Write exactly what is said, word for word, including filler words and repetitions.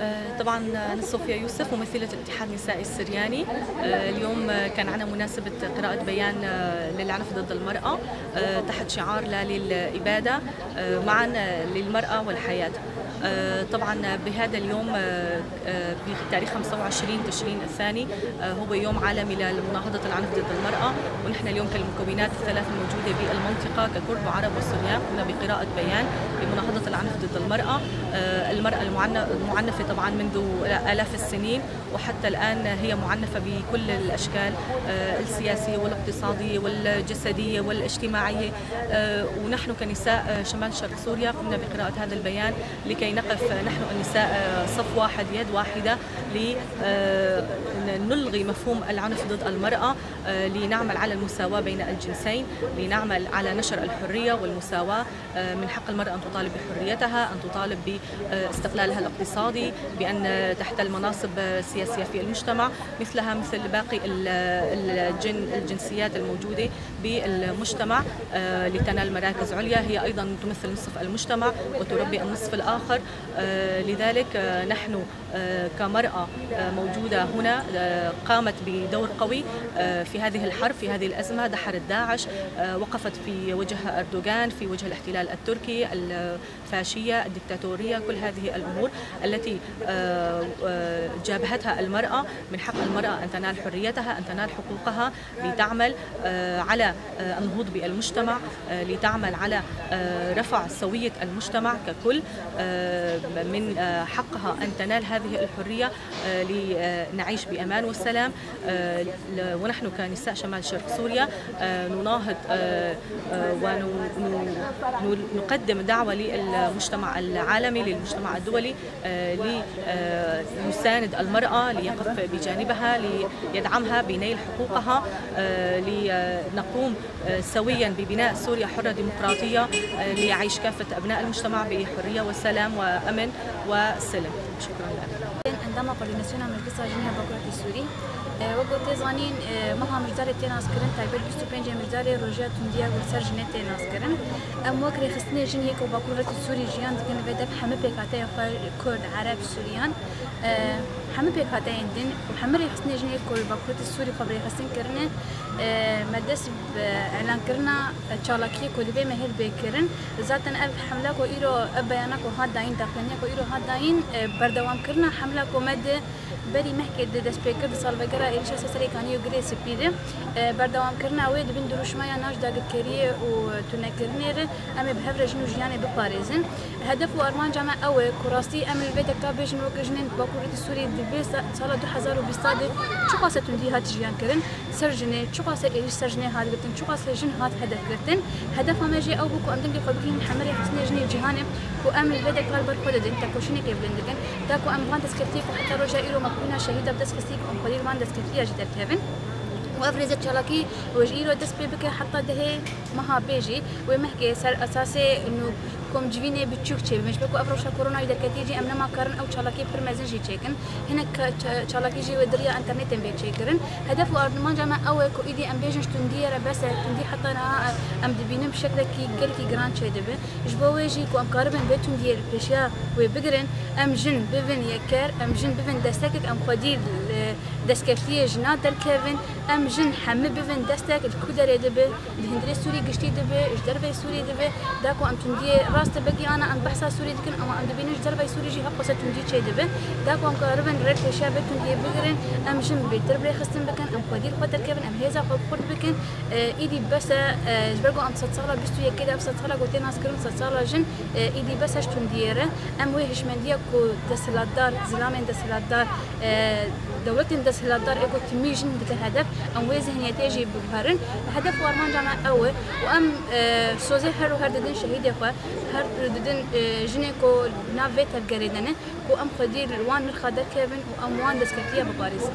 آه، طبعًا، آه، أنا صوفيا يوسف، ممثلة الاتحاد النسائي السرياني. آه، اليوم، آه، كان عنا مناسبة قراءة بيان، آه، للعنف ضد المرأة، آه، تحت شعار "لا للإبادة، آه، معًا، آه، للمرأة والحياة". آه، طبعًا بهذا اليوم، آه، آه، بتاريخ خمسة وعشرين تشرين الثاني، آه، هو يوم عالمي لمناهضة العنف ضد المرأة، ونحن اليوم كالمكونات الثلاث الموجودة بالمنطقة ككرد وعرب وسريان قمنا بقراءة بيان بمناهضة العنف ضد المرأة. آه، المرأة المعنى-، المعنفة طبعًا منذ آلاف السنين، وحتى الآن هي معنفة بكل الأشكال، آه، السياسية والاقتصادية والجسدية والاجتماعية. آه، ونحن كنساء، آه، شمال شرق سوريا قمنا بقراءة هذا البيان لكي نقف نحن النساء، آه، صف واحد، يد واحدة، ل-، آه، نلغي مفهوم العنف ضد المرأة، آه، لنعمل على المساواة بين الجنسين، لنعمل على نشر الحرية والمساواة. آه، من حق المرأة أن تطالب بحريتها، أن تطالب باستقلالها الاقتصادي، بأن تحتل مناصب سياسية في المجتمع مثلها مثل باقي ال-، الجن-، الجنسيات الموجودة بالمجتمع، آه، لتنال مراكز عليا. هي أيضًا تمثل نصف المجتمع وتربي النصف الآخر. آه، لذلك، آه، نحن، آه، كمرأة، آه، موجودة هنا، آه، قامت بدور قوي، آه، في هذه الحرب، في هذه الأزمة. دحرت داعش، آه، وقفت في وجه أردوغان، في وجه الاحتلال التركي، الفاشية، الدكتاتورية، كل هذه الأمور التي، آه، آه، جابهتها المرأة. من حق المرأة أن تنال حريتها، أن تنال حقوقها، لتعمل، آه، على، آه، النهوض بالمجتمع، آه، لتعمل على، آه، رفع سوية المجتمع ككل. آه، من، آه، حقها أن تنال هذه الحرية، آه، لنعيش بأمان وسلام. آه، ل-، ونحن كنساء شمال شرق سوريا، آه، نناهض، آه، آه، ون-، ن-، ن-، نقدم دعوة للمجتمع العالمي، للمجتمع الدولي، آه، ل-، آه، يساند المرأة، ليقف بجانبها، ليدعمها بنيل حقوقها، آه، لنقوم، آه، سويًا ببناء سوريا حرة ديمقراطية، آه، ليعيش كافة أبناء المجتمع بحرية وسلام وأمن وسلم. شكرًا لك. Endama Koordînasyona Meclisa Jinê ya Bakurê Sûrî. E, wek ku tê zanîn, e, meha Mijdarê tê naskirin, taybet bîst û pêncê Mijdarê roja tundiya ku li ser jinê tê naskirin. Em wek rêxistinê jin yê ku Bakurê Sûrî jiyan dikin li vê dev hemî pêkhateyên xwe, Kurd, Ereb, Sûriyan, e, hemî pêkhateyên din û hemî rêxistinê jin yê ku li Bakurê Sûrî xwe bi rêxistin kirine, e, me dest bi îlankirina çalakiyê ku divê me hêl bê kirin. Zaten ev hemla ku îro, ev beyana ku hat dayîn, daxuyaniya ku îro hat dayîn, e, berdewamkirina hemla ku me di berî mehkê di dest pê kir, di salvegera êrişa ser Serê Kaniyê û Girê Spî de, e, berdewamkirina wê di bin dirûşmeya naj dagirkeriyê û tunekirinê re em ê bi hev re jin û jiyanê biparêzin. Hedef û armanca me ew e ku rastî em li vê dekda bêjin weke jinên Bakurê Sûrî di vê sa-, sala du hezar û bîst de çiqas e tundî hat jiyan kirin. Ser jinê, çiqas e êrîş ser jinê hat girtin, çiqas e jin hat hedef girtin. Hedefa me jî ew bû ku em dengê xwe bigihînin hemî rêxistinê jinê cîhanê ku em li vê dekda li ber xwe didin, tekoşînekê bilind dikin. Da ku em van destkeftiyê ku heta roja îro me bûna şehîda bi dest xistî, ku em xwedî li van destkeftiya jî derkevin. Û ev rêzê çalakî wê ji îro dest pê bike heta dehê meha bê jî, wê mehkê ser esasê nû komcivînê biçûk çêbime. Ji ber ku ev rewşa koronayê derketî jî em nema karin ew çalakiyê pir mezin jî çêkin. Hinek ka-, ça-, çalakî jî wê di riya înternetê bê çêkirin. Hedef û armanca me ew e ku îdî em bêjin ji tundiyê re bes e, tundî heta niha, e, em dibînin bi şeklekî gelekî giran çêdibe. Ji bo wê jî ku em karibin vê tundiyê li pêşiya wê bigirin, em jin bibin yeker, em jin bibin destekek, em xwedî li destkeftiyê jina derkevin, em jin hemî bibin destek, li ku derê dibe, di hundirê Sûrî giştî dibe, ji derveyê Sûrî dibe, da ku em tundiyê rast vegihana, em behsa Sûrî dikin, ama em dibînin ji derveyê Sûrî jî hep wisa tundî çêdibe. Da ku em karibin rê pêşiya vê tundiyê bigirin, em jin bêtir bi rêxistin bikin, em xwedî li xwe derkevin, em hêza xwe bi xurt bikin. E, îdî bes e, e, ji ber ku em sedsala bîst û yekê de, ev sedsala ku tê naskirin, sedsala jin, e, îdî bes e ji tundiyê re. Em wê hişmendiya ku desthilatdar, zilamên desthilatdar, e, dewletên desthilatdar ê ku timî jin dike hedef, em wê zihniyetê jî biguherin. Hedef û armanca me ew e û em, e, sozê her û her didin şehîdê xwe, her didin, e, jinê ku nav vê tevgerê de ne, ku em xwedî li wan nirxa derkevin û em wan destkeftiya biparêzin.